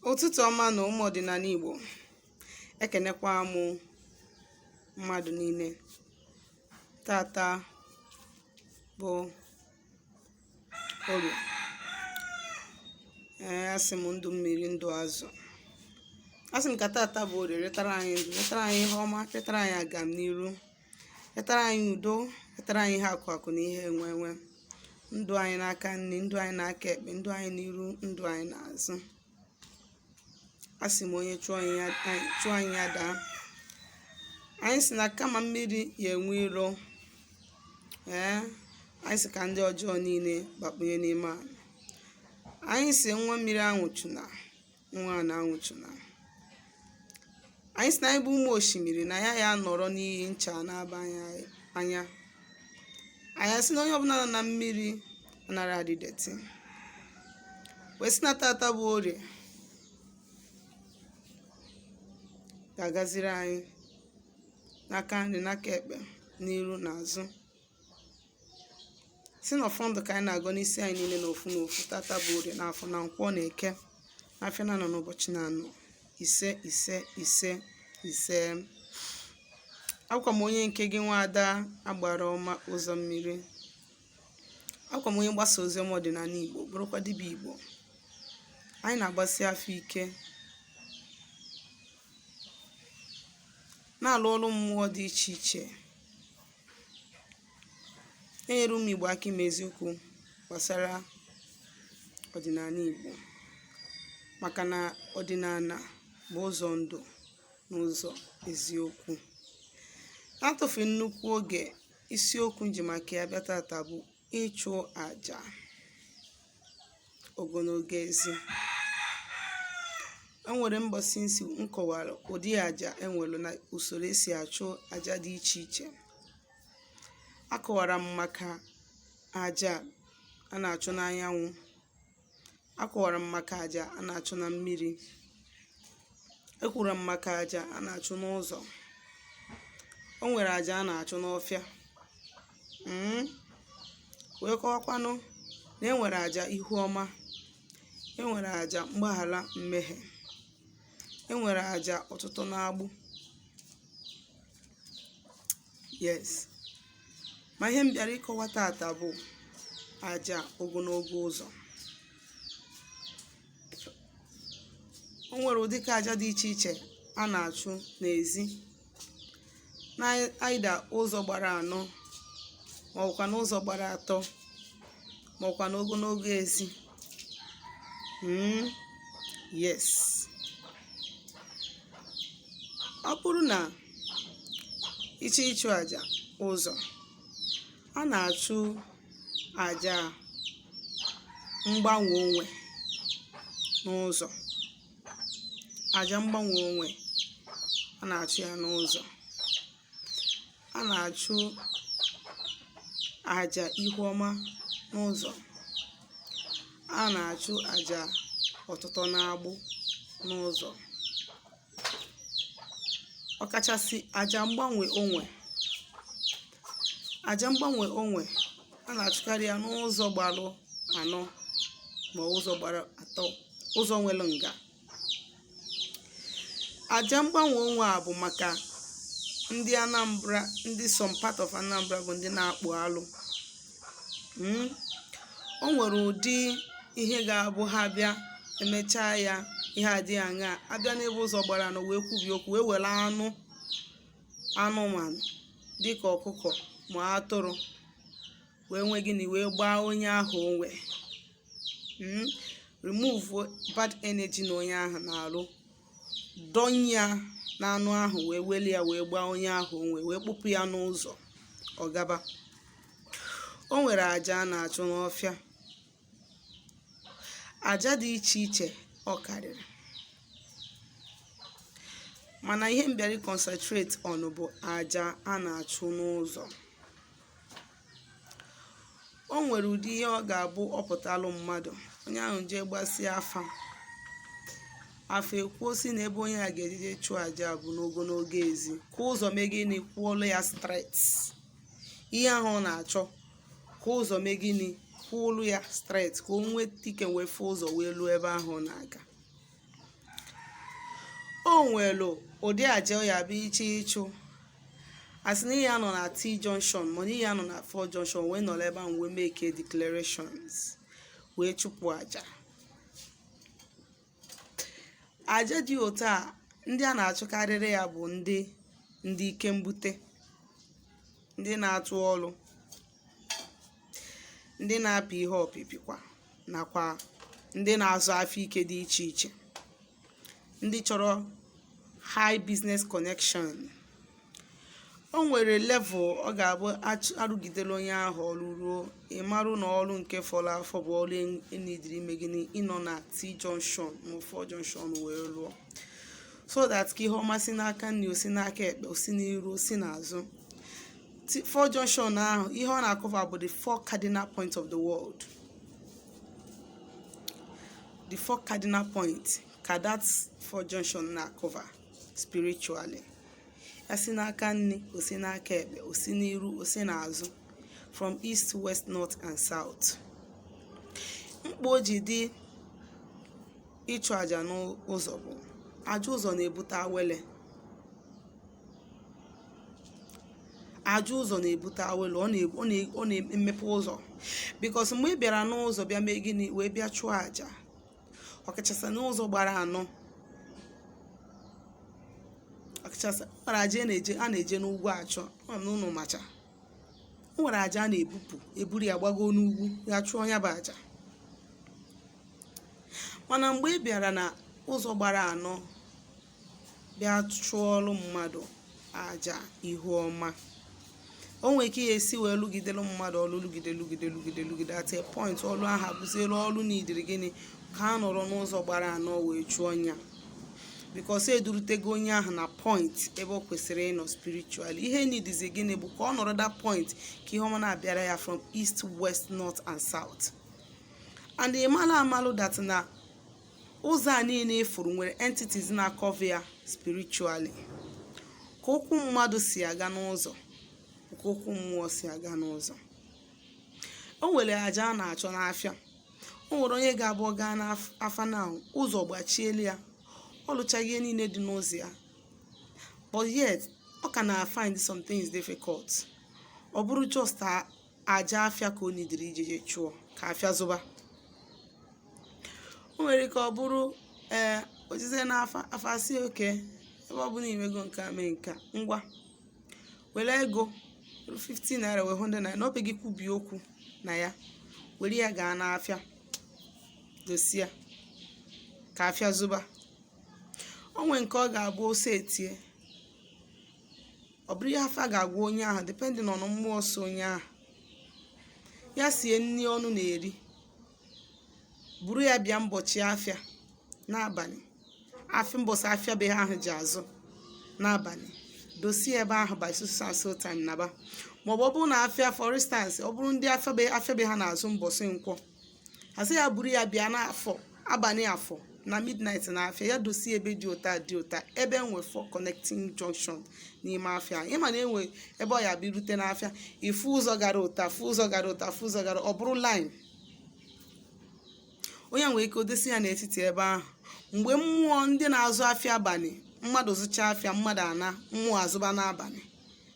Ụtụtụ ọma na ụmụ ọdịnala Igbo. Ekenekwa m mmadụ niile. Tata bụ Orie. Ee, asị m ndụ mmiri, ndụ azụ. Asị m ka tata bụ Orie retara anyị ndụ, retara anyị ihe ọma, retara anyị agamniru, retara anyị udo, retara anyị ihe akụ akụ na ihe enwe enwe. Ndụ anyị n'aka nri, ndụ anyị n'aka ekpe, ndụ anyị n'iru, ndụ anyị n'azụ. Asị m onye chụọ anyị ya daa. Anyị sị na kama mmiri ya enwe iro, ee, anyị sị ka ndị ọjọọ niile bakpunye n'ime ala. Anyị sị nwa mmiri anwụchuna, nwa ana anwụchuna. Anyị sị na anyị bụ ụmụ osimiri na ya ya nọrọ n'iyi ncha na-aba anyị anya. Anyị asị na onye ọbụla nọ na mmiri anara adị dirty. Wee sị na tata bụ Orie ga-agaziri anyị n'aka nri, n'aka ekpe, n'iru na azụ. Sị na ọfọ ndụ ka anyị na-agọ n'isi anyị niile n'ofu n'ofu. Tata bụ Orie, na Afọ na Nkwọ na Eke, n'afịa na anọ, n'ụbọchị na anọ. Ise, ise, ise, ise. Akwa m onye nke gị, nwa ada agbara ọma ụzọ mmiri. Akwa m onye mgbasa ozi ọma ọdịnala Igbo, bụrụkwa dibịa Igbo. Anyị na-agbasi afa ike, na-alụ ọrụ mmụọ dị iche iche, enyere ụmụ Igbo aka ime eziokwu gbasara ọdịnala Igbo, maka na ọdịnala bụ ụzọ ndụ na ụzọ eziokwu. Na-atụfughị nnukwu oge, isiokwu m ji maka ya bịa tata bụ ịchụ àjà ogologo ezi. E nwere mbọsị nsi m kọwara ụdị àjà e nwere na usoro esi achụ àjà dị iche iche. Akọwara m maka àjà a na-achụ n'anyanwụ, akọwara m maka àjà a na-achụ na mmiri, ekwuru m maka àjà a na-achụ n'ụzọ, o nwere àjà a na-achụ n'ọfịa, wee kọwakwanụ na e nwere àjà ihu ọma, e nwere àjà mgbaghara mmehie, e nwere àjà ọtụtụ n'agbụ. Yes, ma ihe m bịara ịkọwa tata bụ àjà ogologo ụzọ. O nwere ụdịka àjà dị iche iche a na-achụ n'ezi, na either ụzọ gbara anọ, ma ọ bụkwa n'ụzọ gbara atọ, ma ọkwa n'ogologo ezi. Yes, ọ bụrụ na ị chọọ ịchụ àjà ụzọ, a na-achụ àjà mgbanwe onwe n'ụzọ. Àjà mgbanwe onwe, a na-achụ ya n'ụzọ. A na-achụ àjà ihu ọma n'ụzọ. A na-achụ àjà ọtụtụ n'agbụ n'ụzọ, ọkachasị àjà mgbanwe onwe. Àjà mgbanwe onwe, a na-achụkarị ya n'ụzọ gbara anọ ma ụzọ gbara atọ, ụzọ nwere nga. Àjà mgbanwe onwe a bụ maka ndị Anambra, ndị some part of Anambra bụ ndị na-akpụ alụ. O nwere ụdị ihe ga-abụ ha bịa emechaa ya, ihe adịghị aṅa, abịa n'ebe ụzọ gbara anọ wee kwubi okwu, wee were anụ anụmanụ dịka ọkụkọ ma atụrụ wee nwee gịnị, wee gbaa onye ahụ onwe, remove bad energy na onye ahụ na-arụ, donye ya n'anụ ahụ, wee weli ya wee gbaa onye ahụ onwe, wee kpụpụ ya n'ụzọ ọ gaba. O nwere àjà a na-achụ n'ọfịa, àjà dị iche iche ọ karịrị, mana ihe m bịara concentrate on bụ àjà a na-achụ n'ụzọ. O nwere ụdị ihe ọ ga-abụ ọ pụtalụ mmadụ, onye ahụ jee gbasịa afa, afa ekwuo si na ebe onye a ga-ejeje chụọ àjà bụ n'ogologo ezi, ka ụzọ mee gịnị, kwụọlụ ya straight. Ihe ahụ ọ na-achọ, ka ụzọ mee gịnị, kwụọlụ ya straight, ka o nwee ike wee fụ ụzọ wee luo ebe ahụ ọ na-aga. O nwere ụdị aja ọ ya bụ iche ịchụ, asị na ihe anọ na T junction, ma na ihe anọ na 4 junction, wee nọrọ ebe ahụ wee make declarations, wee chụpụ aja. Aja dị otu a, ndị a na-achụkarịrị ya bụ ndị ike mbute, ndị na-atụ ọrụ, ndị na-apị ihe ọpịpịkwa, nakwa ndị na-azụ afọ ike dị iche iche, ndị chọrọ high business connection. O nwere level ọ ga-abụ arụgidere onye ahụ ọrụ ruo, ịmarụ na ọrụ nke fọrọ afọ bụ ọrụ enidiri ime gịnị? Ịnọ na T junction ma 4 junction wee rụọ, so that ka ihe ọma si n'aka nri, o si n'aka ekpe, o si n'iru, o si n'azụ. 4 junction ahụ, ihe ọ na-acover bụ the four cardinal points of the world. The four cardinal points ka that four junction na-acover spiritually. Ya si n'aka nri, o si n'aka ekpe, o si n'iru, o si n'azụ, from east, west, north and south. Mkpa o ji dị ịchụ àjà n'ụzọ bụ aja ụzọ na-ebute awele. Aja ụzọ na-ebute awele. Ọ na-emepe ụzọ, because mgbe ị bịara n'ụzọ bịa mee gịnị, wee bịa chụọ àjà, ọkachasị n'ụzọ gbara anọ, ọkachasị nwere aja a na-eje n'ugwu achọ n'ụlọ macha. O nwere aja a na-ebupụ, eburu ya gbago n'ugwu ya chụọ ya bụ aja. Mana mgbe ị bịara na ụzọ gbara anọ bịa chụọlụ mmadụ aja ihu ọma, o nwere ike ya esi wee lụgidelu mmadụ ọlụ, lụgide, lụgide, lụgide, lụgide, at a point ọlụ ahụ abụzielu ọlụ n'idiri gịnị? Ka a nọrọ n'ụzọ gbara anọ wee chụọ ya, because edurutego onye ahụ na point ebe ọ kwesịrị ịnọ spiritually. Ihe nidizi gịnị bụ ka ọ nọrọ that point, ka ihe ọma na-abịara ya from east, west, north and south. And ịmalụ amalụ that na ụzọ a niile ịfụrụ nwere entities na-acover ya spiritually. Ka ụkwụ mmadụ si aga n'ụzọ, ka ụkwụ mmụọ si aga n'ụzọ. O nwere aja a na-achọ n'afịa. O nwere onye ga-abụ gaa n'afa na ụzọ gbachielu ya, ọ lụchaghị ihe niile dị n'ụzọ ya, but yet ọ ka na find some things difficult. Ọ bụrụ just aja afịa ka o nidiri ije chụọ ka afịa zụba. O nwere ike ọ bụrụ ee ojize n'afa, afa si oke ebe ọ bụla imego nke a, mee nke a, ngwa, were ego 50 naira, wee 100 naira na obe gị, kwubie okwu na ya, were ya gaa n'afịa dosia ka afịa zụba. O nwee nke ọ ga-abụ ose etie, ọ bụrụ ihe afa ga-agwa onye ahụ, depending on mmụọ so onye ahụ, ya sie nri ọnụ na-eri, buru ya bịa mbọchị afịa n'abalị, afịa mbọsị afịa be ha ahụ ji azụ n'abalị, dosie ebe ahụ by so so so time naba. Maọbụ ọ bụrụ na afịa, for instance, ọ bụrụ ndị afịa be ha na-azụ mbọsị Nkwọ, asị ya buru ya bịa n'afọ, abalị afọ na midnight na afịa, ya dosie ebe dị ụta dị ụta, ebe enwe four connecting junction n'ime afịa. Ịma na enwe ebe ọ ya bụ irute n'afịa, ifu ụzọ gara ụta, fụ ụzọ gara ụta, fụ ụzọ gara, ọ bụrụ line. Onye nwere ike odosi ya n'etiti ebe ahụ. Mgbe mmụọ ndị na-azụ afịa abalị, mmadụ zụcha afịa, mmadụ ana, mmụọ azụba n'abalị,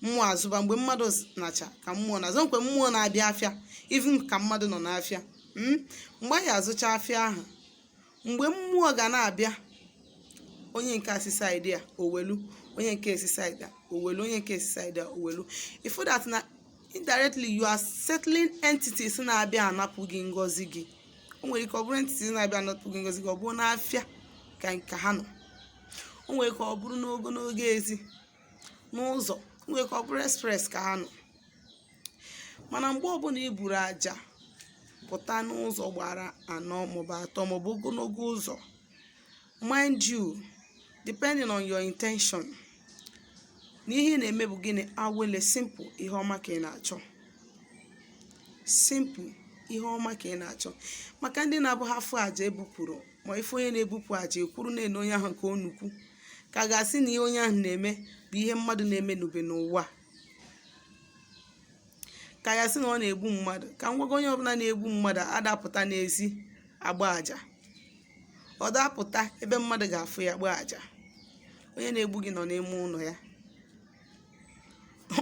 mmụọ azụba mgbe mmadụ nacha ka mmụọ na-azụ, nkwe mmụọ na-abịa afịa, even ka mmadụ nọ n'afịa. Mgbe anyị azụcha afịa ahụ, mgbe mmụọ ga na-abịa, onye nke asi side a owelu, onye nke esi side a owelu, onye nke esi side a owelu. Ifu that na indirectly you are settling entities na-abịa anapụ gị ngọzi gị. O nwere ike ọ bụrụ entities na-abịa anapụ gị ngọzi gị, ọ bụrụ n'afịa ka nke ha nọ, o nwere ka ọ bụrụ n'ogologo ezi n'ụzọ, o nwere ka ọ bụrụ express ka ha nọ. Mana mgbe ọbụla i buru aja pụta n'ụzọ gbara anọ maọbụ atọ maọbụ ogologo ụzọ, mind you, depending on your intention na ihe ị na-eme bụ gịnị, awele, simple, ihe ọma ka ị na-achọ, simple, ihe ọma ka ị na-achọ. Maka ndị na-abụ ha fụ aja ebupụrụ, ma ife onye na-ebupụ aja ekwuru na-ene onye ahụ nke onukwu, ka a ga-asị na ihe onye ahụ na-eme bụ ihe mmadụ na-eme n'ube n'ụwa, ka ya sị na ọ na-egbu mmadụ. Ka ngwago, onye ọbụla na-egbu mmadụ adapụta n'ezi agba aja, ọ dapụta ebe mmadụ ga-afụ ya gbaa aja. Onye na-egbu gị nọ n'ime ụlọ ya,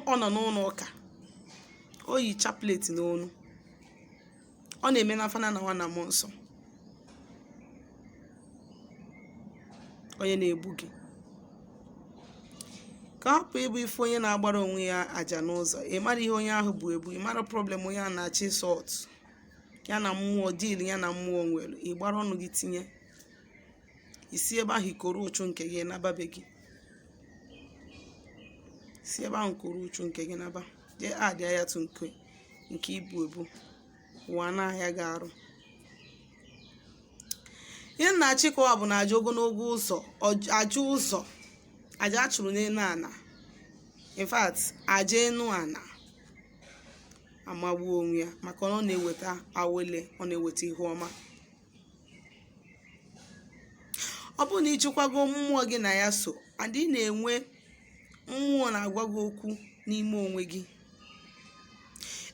ọ nọ n'ụlọ ụka, o yi chaplet n'onu, ọ na-eme n'afa nna na nwa na mmụọ nsọ. Onye na-egbu gị, ka ọ hapụ ịbụ ife onye na-agbara onwe ya aja n'ụzọ, ị mara ihe onye ahụ bụ ebu, ị mara problem onye ahụ na-achọ ịsort ya na mmụọ, deal ya na mmụọ nwere, ị gbara ọnụ gị tinye isi ebe ahụ, ikoro ụchụ nke gị naba be gị, si ebe ahụ koro ụchụ nke gị naba, jee adịa ya tụ nke ibu ebu ụwa n'ahịa gị arụ. Ihe m na-achọ ịkọwa bụ na aja ogologo ụzọ, aja ụzọ, aja a chụrụ n'elu ana, in fact aja enu ana amagbuo onwe ya, maka na ọ na-eweta awele, ọ na-eweta ihu ọma. Ọ bụrụ na ịchịkwago mmụọ gị na ya so and ị na-enwe mmụọ na-agwa gị okwu n'ime onwe gị,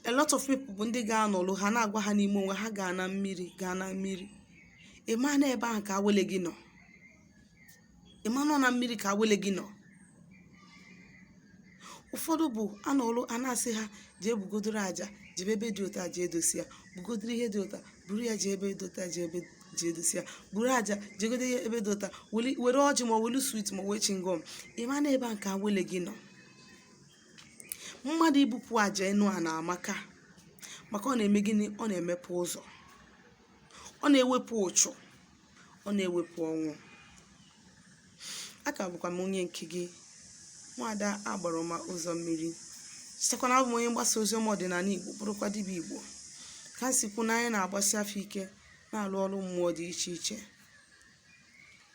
a lot of people bụ ndị ga-anọlụ ha na-agwa ha n'ime onwe ha, gaa na mmiri, gaa na mmiri. Ị ma na ebe ahụ ka awele gị nọ, ị ma nọ na mmiri ka awele gị nọ. Ụfọdụ bụ anọlụ a na-asị ha jee bugodoro aja, jebe ebe dị ụta jee dosi ya, bugodoro ihe dị ụta buru ya jee ebe dị ụta jee ebe jee dosi ya, buru aja jegodo ya ebe dị ụta, were ọjị ma welu sweet ma wee chewing gum. Ị ma na ebe a nke awele gị nọ. Mmadụ ibupụ aja enu a na-amaka, maka ọ na-eme gịnị? Ọ na-emepe ụzọ, ọ na-ewepụ ụchụ, ọ na-ewepụ ọnwụ. Aka bụkwa m onye nke gị, nwaada Agbarọma Ụzọ Mmiri. Chetakwa na abụ m onye mgbasa ozi ọma ọdịnala Igbo, bụrụkwa dibịa Igbo. Ka m sikwu na anyị na-agbasi afọ ike na-alụ ọrụ mmụọ dị iche iche,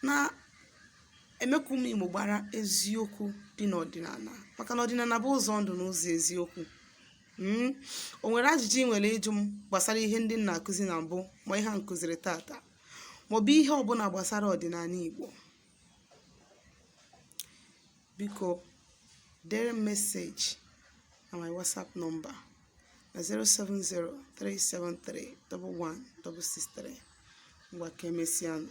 na-eme ka ụmụ Igbo gbara eziokwu dị n'ọdịnala, maka na ọdịnala bụ ụzọ ndụ na ụzọ eziokwu. O nwere ajụjụ ị nwere ịjụ m gbasara ihe ndị m na-akụzi na mbụ, ma ihe a m kụziri tata, maọbụ ihe ọbụla gbasara ọdịnala Igbo, biko dere m message na my WhatsApp number na 07037311663. Ngwa, ka emesịanụ.